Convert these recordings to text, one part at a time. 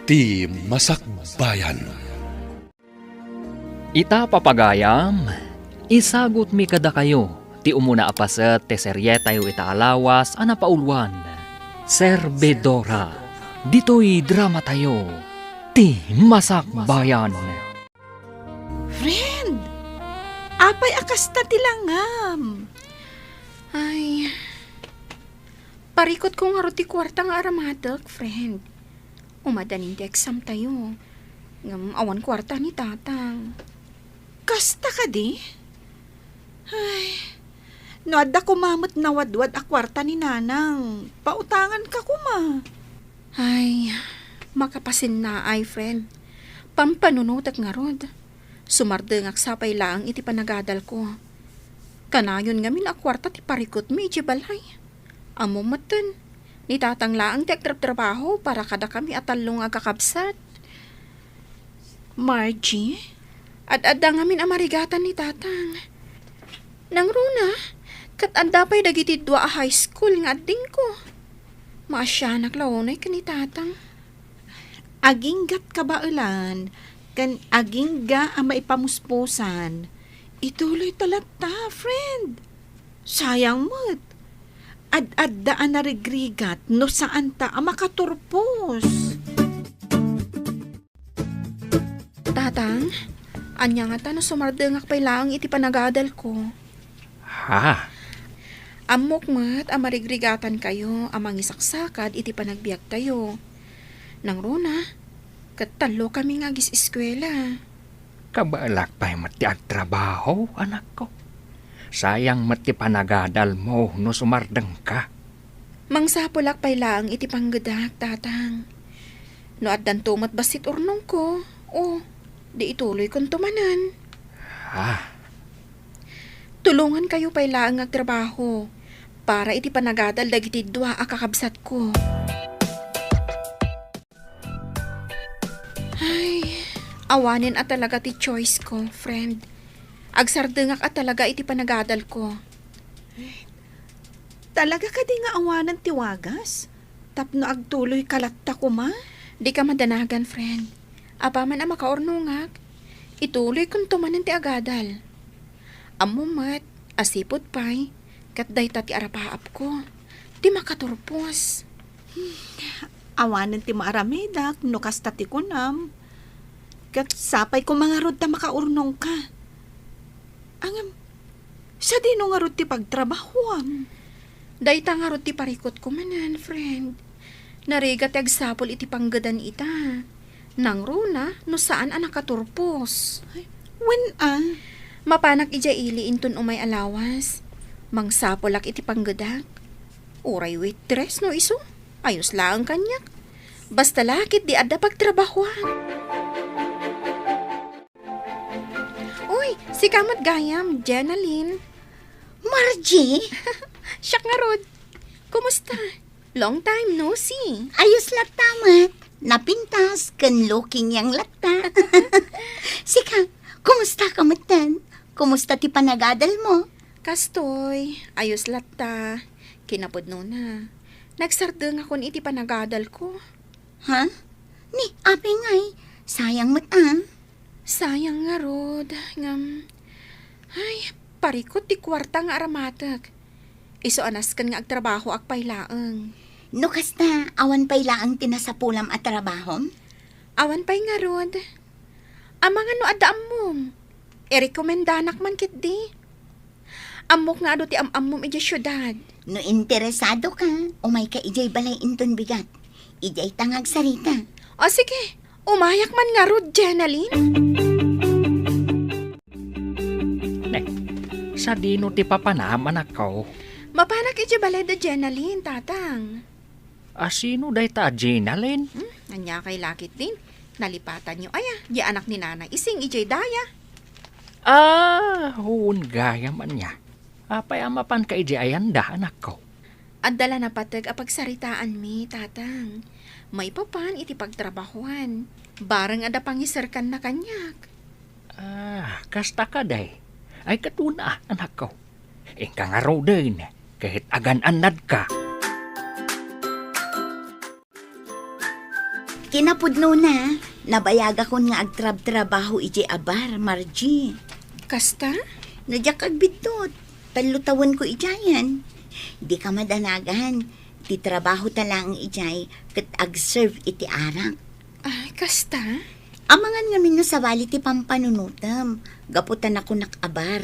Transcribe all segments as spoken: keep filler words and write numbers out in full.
Ti Masakbayan. Ita, papagayam, isagutmi kadakayo ti umuna a paset ti serietayo ita a lawas a napauluan, Servidora. Ditoy dramatayo, Ti Masakbayan. Friend, apay a kasta ti langam? Ay, parikutko ngarud ti kuarta nga aramatek, friend. Umadanin ti exam tayo. Ngem awan kuarta ni tatang. Kasta kadi? Ay, no adda koma met nawadwad a kuarta ni nanang, pautanganka koma. Ay, makapasinnaay, friend. Pampanunotek ngarud. Sumardengak sapay laeng iti panagadalko. Kanayon ngamin a kuarta ti parikutmi idiay balay. Ammom metten, ni tatang laeng ti agtrabtrabaho para kadakami a tallo nga agkakabsat. Margie, ad-adda ngamin a marigatan ni tatang. Nangruna, ket adda pay dagiti dua a high school nga addingko. Maasianak la unay ken ni tatang. Aginggat kabaelan ken agingga a maipamuspusan. Ituloyta latta, friend. Sayang met. Ad-adda a narigrigat no saanta a makaturpos. Tatang, ania ngata no sumardengak pay laeng iti panagadalko? Ha? Ammok met a marigrigatankayo a mangisaksakad iti panagbiagtayo. Nangruna, ket tallokami nga agis-eskuela. Kabaelak pay met ti agtrabaho, anakko. Sayang met ti panagadalmo no sumardengka. Mangsapulak pay laeng iti panggedak, tatang. No addanto met bassit urnongko, o, di ituloykonto manen. Ah. Tulongankayo pay laeng nga agtrabaho para iti panagadal dagiti dua a kakabsatko. Ay, awanen a talaga ti choice ko, friend. Agsardengak a talaga iti panagadalko. Talaga kadi nga awanen ti wagas? Tapno agtuloyka latta koma? Dika madanagan, friend. Apaman a makaurnongak, ituloykonto manen ti agadal. Ammom met a sipud pay, ket dayta ti arapaapko, ti makaturpos. Awanen ti maaramedak no kasta ti kunam. Ket sapay koma ngarud ta makaurnongka. Ngem, sadino ngarud ti pagtrabahoam? Dayta ngarud ti parikutko manen, friend. Narigat ti agsapul iti panggedan ita. Nangruna no saan a nakaturpos. Ay, wen a. Mapanak idiay ili inton umay a lawas. Mangsapulak iti panggedak. Uray waitress no isu. Ayos laeng kaniak. Basta la ketdi adda pagtrabahoan. Uy, sika met gayam, Jenalyn. Margie? Siak ngarud. Kumusta? Long time no see. Ayos latta met. Napintas ken looking young latta. Sika, kumusta ka metten? Kumusta ti panagadal mo? Kastoy, ayos latta. Kinapudnona, nagsardengakon iti panagadalko. Ha? Ni, apay ngay? Sayang met a. Sayang ngarud, ngem, ay, parikut ti kuarta nga aramatek. Isu a nasken nga agtrabahoak pay laeng. No kasta, awan pay laeng ti nasapulam a trabahom? Awan pay ngarud. Amangan no adda ammom, irekomendanak man ketdi. Ammok nga adu ti am-ammom idiay siudad. No interesado ka, umayka idiay balay inton bigat. Idiay ta nga agsarita. O sige, umayak man ngarud, Jenalyn. Ne, sadino ti papanam, anakko? Mapanak idiay balay da Jenalyn, tatang. A, sino dayta a Jenalyn? Hmm, ania kay lakit din? Nalipatanyo aya, di anak ni Nanay Ising idiay daya. A, wen gayam ania. Apay a mapanka idiay ayanda, anakko? Adda la napateg a pagsaritaanmi, tatang. Maipapan iti pagtrabahoan. Bareng adda pangiserkanna kaniak. A, kasta kadi? Ay, ket wen a, anakko. Inka ngaruden, ket agan-annadka. Inapudno na, nabayagakon nga agtrabtrabaho idiay a bar, Margie. Kasta? No diak agbiddut, tallo tawenko idiayen. Dika madanagan, ti trabahota laeng idiay ket agserve iti arak. Ay, kasta? Amangan ngamin no sabali ti pampanunotem, gapu ta nakunak a bar.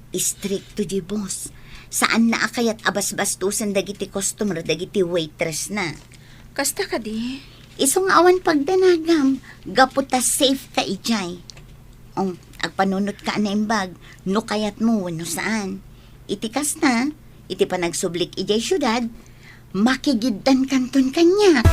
Istrikto diay boss. Saanna a kayat a basbastosen dagiti customer dagiti waitressna. Kasta kadi? Isu nga awan pagdanagam, gapu ta safe ka idiay. Um, agpanunotka a naimbag, no kayatmo wenno saan. Iti kasta, iti panagsublik idiay siudad, makigiddankanton kaniak.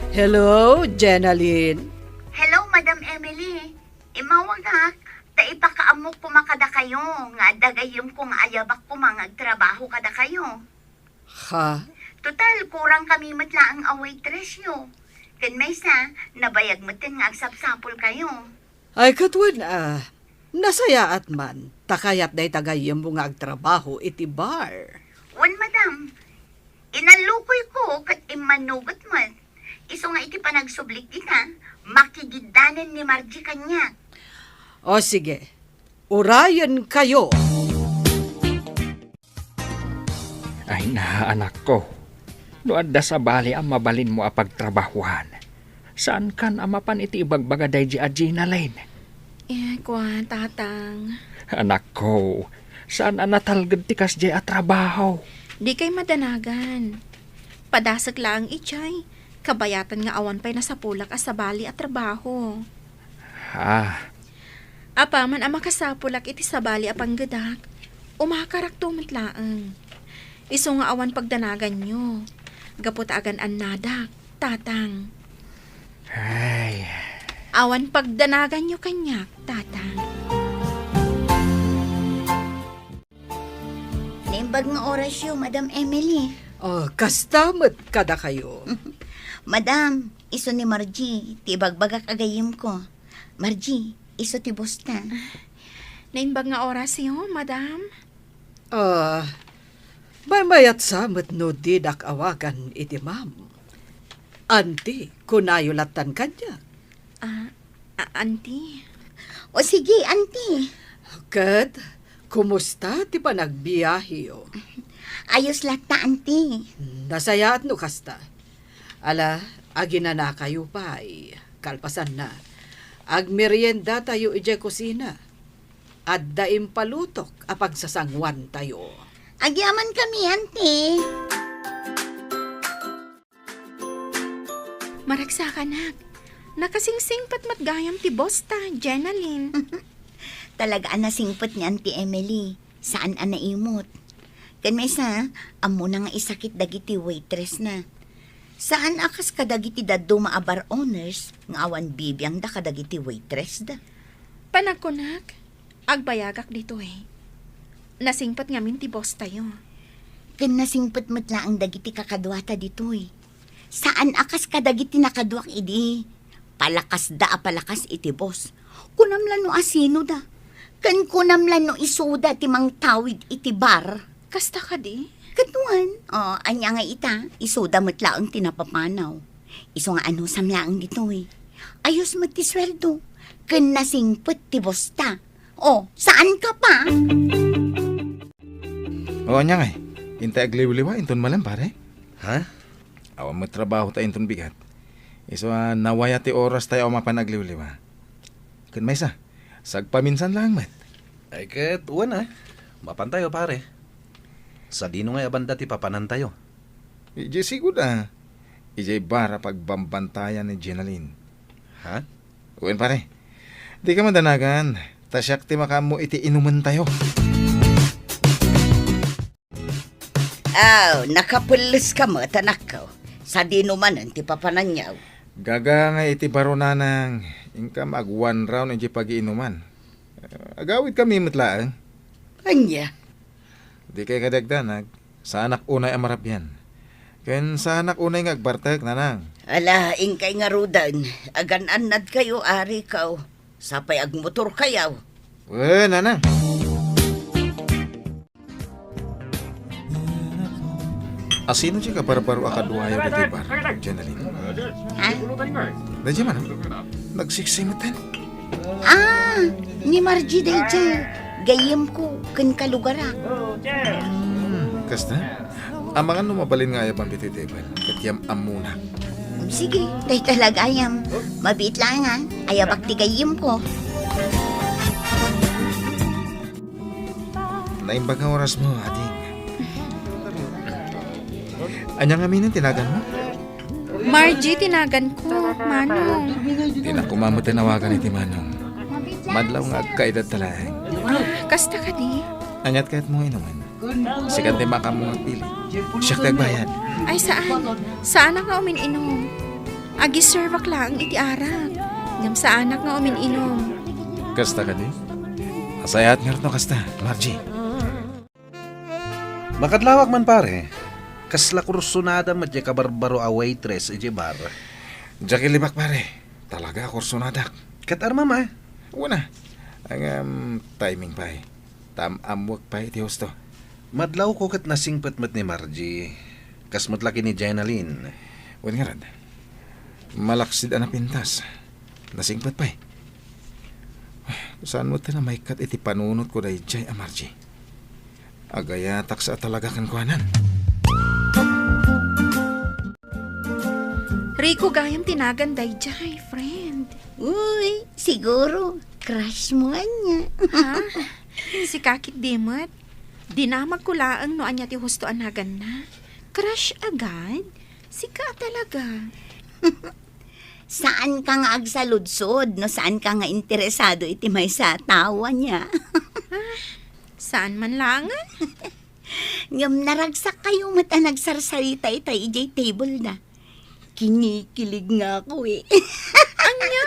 Hello, Jenalyn. Hello, Madam Emily. Immawagak, ta ipakaammok koma kadakayo, nga adda gayyemko nga ayabak koma nga agtrabaho kadakayo. Ha? Total, kurang kami met laeng a waitressyo. Ken maysa, nabayag metten nga agsapsapulkayo. Ay, ket wen a, nasayaat man, ta kayat dayta gayyemmo nga agtrabaho iti bar. Wen, madam, inallukuyko ket immanugot met. Isu nga iti panagsublik dita, makigiddanen ni Margie kaniak. O sige, urayenkayo. Ay na, anakko. No adda sabali a mabalinmo a pagtrabahuan, saankan a mapan iti ibagbaga daydi a Gina Lane? Eh, kua, Tatang. Anakko, saan a natalged ti kasdiay a trabaho? Dikay madanagan. Padasek laeng idiay, kabayatan nga awan pay nasapulak a sabali a trabaho. Ah. Apaman a makasapulak iti sabali a panggedak, umakarakto met laeng. Isu nga awan pagdanaganyo, gapu ta agan-annadak, Tatang. Ay. Awan pagdanaganyo kaniak, Tatang. Naimbag nga orasyo, Madam Emily. Oh, kasta met kadakayo. Madam, isu ni Margie, ti ibagbagak a gayyemko. Margie, isu ti boss ta. Naimbag nga orasyo, Madam? Ah, maymayat sa met no didak awagan iti ma'am. Auntie, kunayo lattan kaniak. Ah, a-, auntie? O sige, auntie. Ket, kumusta ti panagbiaheyo? Ayos latta, auntie. Nasayaat no kasta. Ala, aginanakayo pay. Kalpasanna, agmeriendatayo idiay kusina. Adda impalutok a pagsasanguantayo. Agyamankami, auntie. Maragsakanak, nakasingsingpet met gayam ti boss ta, Jenalyn. Talaga a nasingpet ni Auntie Emily. Saan a naimut. Ken maysa, ammona nga isakit dagiti waitress na. Saan a kas kadagiti dadduma a bar owners nga awan bibiangda kadagiti waitress da. Panagkunak, agbayagak ditoy. Nasingpet ngamin ti boss tayo. Ken nasingpet met laeng dagiti kakaduata ditoy. Saan a kas kadagiti nakaduak idi. Palakasda a palakas iti boss. Kunam la no asino da. Ken kunam la no isuda ti mangtawid iti bar. Kasta kadi? Ket wen, o, ania nga ita, isuda met laeng ti napapanaw. Isu nga anusam laeng ditoy. Ayos met ti sueldo. Ken nasingpet ti boss ta. O, saan ka pa? O, ania ngay? Intay agliwliwa inton malem, pare? Ha? Awan met trabaho ta inton bigat. Isu a nawaya ti oras tayo a mapan agliwliwa. Ken maysa, sagpaminsan laeng met. Ay ket, wen a. Mapan tayo, pare. Sadino ngay a banda ti papanan tayo? Idiay sigud a. Idiay bar a pagbambantayan ni Jenalyn. Ha? Wen, pare. Dika madanagan, ta siak ti makaammo iti inumen tayo. Aw, nakapelles ka met, anakko. Sadino manen ti papananyo? Gaga nga iti baro, nanang, inka mag one round iti pagiinuman. Eh, agawid kami met laeng. Ania? Dikay kadagdanag, saanak unay a marabian. Ken saanak unay nga agbartek, nanang. Ala, inkay ngaruden, agan-annad kayo, ari kaw. Sapay agmotor kayaw. Wen, nanang. Asino ti kabarbaro a kaduayo ditoy bar, Jenalyn? Ha? Daydiay man, nagseksi metten. Ah, ni Margie daydiay. Gayyemko ken kalugarak. Hmm, kasta? Amangan no mabalin nga ayabam ditoy table, ket yam-ammona. Sige, dayta la gayam. Mabiit laeng, ayabak ti gayyemko. Naimbag nga orasmo, ading. Ania ngamin ti naganmo? Margie ti naganko, Manong. Dinak koma metten awagan iti Manong. Madlaw nga agkaedadta laeng. Ah, kasta kadi? Aniat kayatmo nga inumen? Sikan ti makaammo nga agpili. Siak ti agbayad. Ay, saan. Saanak nga umin-inum. Agiservak laeng iti arak. Ngem saanak nga umin-inum. Kasta kadi? Asayaat ngarud no kasta, Margie. Makadlawak man, pare. Kasla kursunada met diay kabarbaro a waitress idiay bar. Diak ilibak, pare. Talaga a kursunadak. Ket armam a? Wen a. Ngem timing pay. Tam-ammoek pay iti husto. Madlawko ket nasingpet met ni Margie. Kas met la ken ni Jenalyn. Wen ngarud. Malaksid a napintas. Nasingpet pay. Saan met ti maikkat iti panunotko daydiay a Margie? Agayatak sa a talaga kenkuanan. Rico gayam ti nagan daydiay, friend. Uy, siguro, crush mo ania. Ha? Sika ketdi met. Dinamagko laeng no ania ti husto a naganna. Crush agad? Sika a talaga. Saanka nga agsaludsod no saanka nga interesado iti maysa a tao ania. Ah, saan man laengen? Ngem naragsakkayo met a nagsarsarita itay idiay table-da. Kinikilig nga ako, eh. Ania?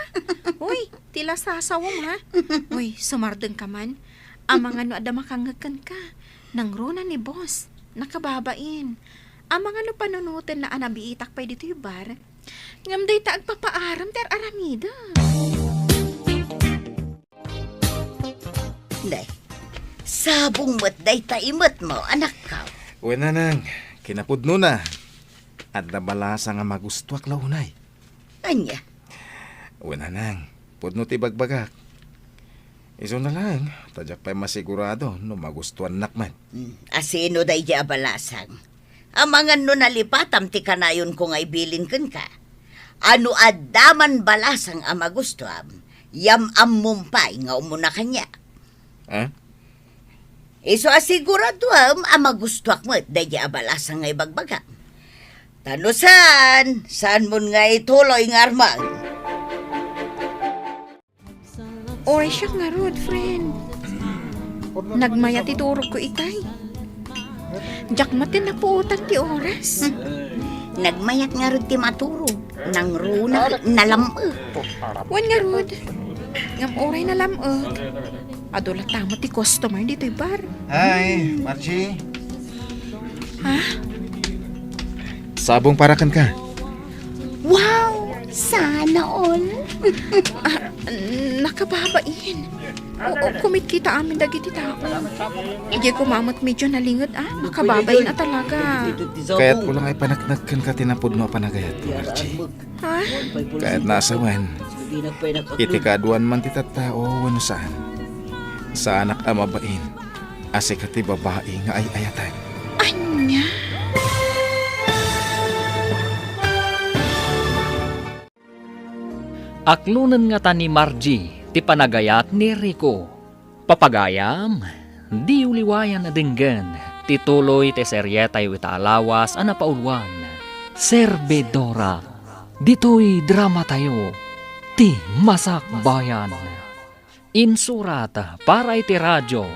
Uy, ti lasasawem, ha? Uy, sumardengka man. Amangan no adda makangngeg kenka. Nangruna ni boss. Nakababain. Amangan no panunotenna a nabiitak pay ditoy bar. Ngem dayta agpapaarem ti ar-aramidek. Nay, sabong met dayta imetmo, anakko. Wen, nanang, kinapudnona. Adda balasang a magustuak la unay. Ania? Wen, nanang, pudno ti ibagbagak. Isuna laeng, ta diak pay masigurado no magustuannak met. Hmm, asino daydiay a balasang? Amangan no nalipatam ti kanayonko nga ibilin kenka. A no adda man balasang a magustuam, yam-ammom pay nga umuna kaniak. Ah? Isu a siguradoem a magustuak met daydiay a balasang nga ibagbagam. Ta no saan, saanmon nga ituloy nga armang. Uray siak ngarud, friend. Nagmayat ti turogko itay. Diak met ti napuotan ti oras. Nagmayat ngarud ti maturog. Nangruna, nalam-ek. Wen ngarud. Ngem uray nalam-ek, adu latta met ti customer ditoy bar. Hi, Margie. Ha? Sabong para kenka. Wow! Sana all! Ah, nakababain. Oo, kumitkita amin dagiti tao. Idiay koma met medyo nalinged, ah. Nakababain a talaga. Kayatko la nga ipaneknek kenka ti napudno a panagayat, Margie. Ha? Kayatna a sawen, iti kaaduan man ti tattao wenno saan, saanak a mabain a sika ti babai nga ay-ayaten. Ania? Aklonen ngata ni Margie ti panagayat ni Rico. Papagayam, diyo liwayan a denggen ti tuloy ti serietayo ita a lawas a napauluan, Servidora. Ditoy dramatayo, Ti Masakbayan. Insurat para iti radio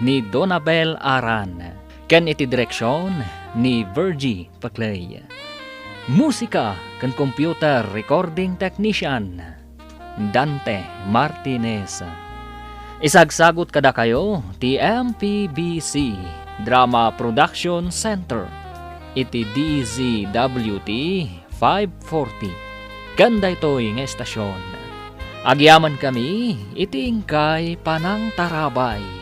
ni Donabel Aran ken iti direksion ni Virgie Paclay. Musika ken computer recording technician, Dante Martinez. Isagsagut kadakayo ti M P B C Drama Production Center iti D Z W T five forty. Ken daytoy nga estasion, agyamankami iti inkay panangtarabay.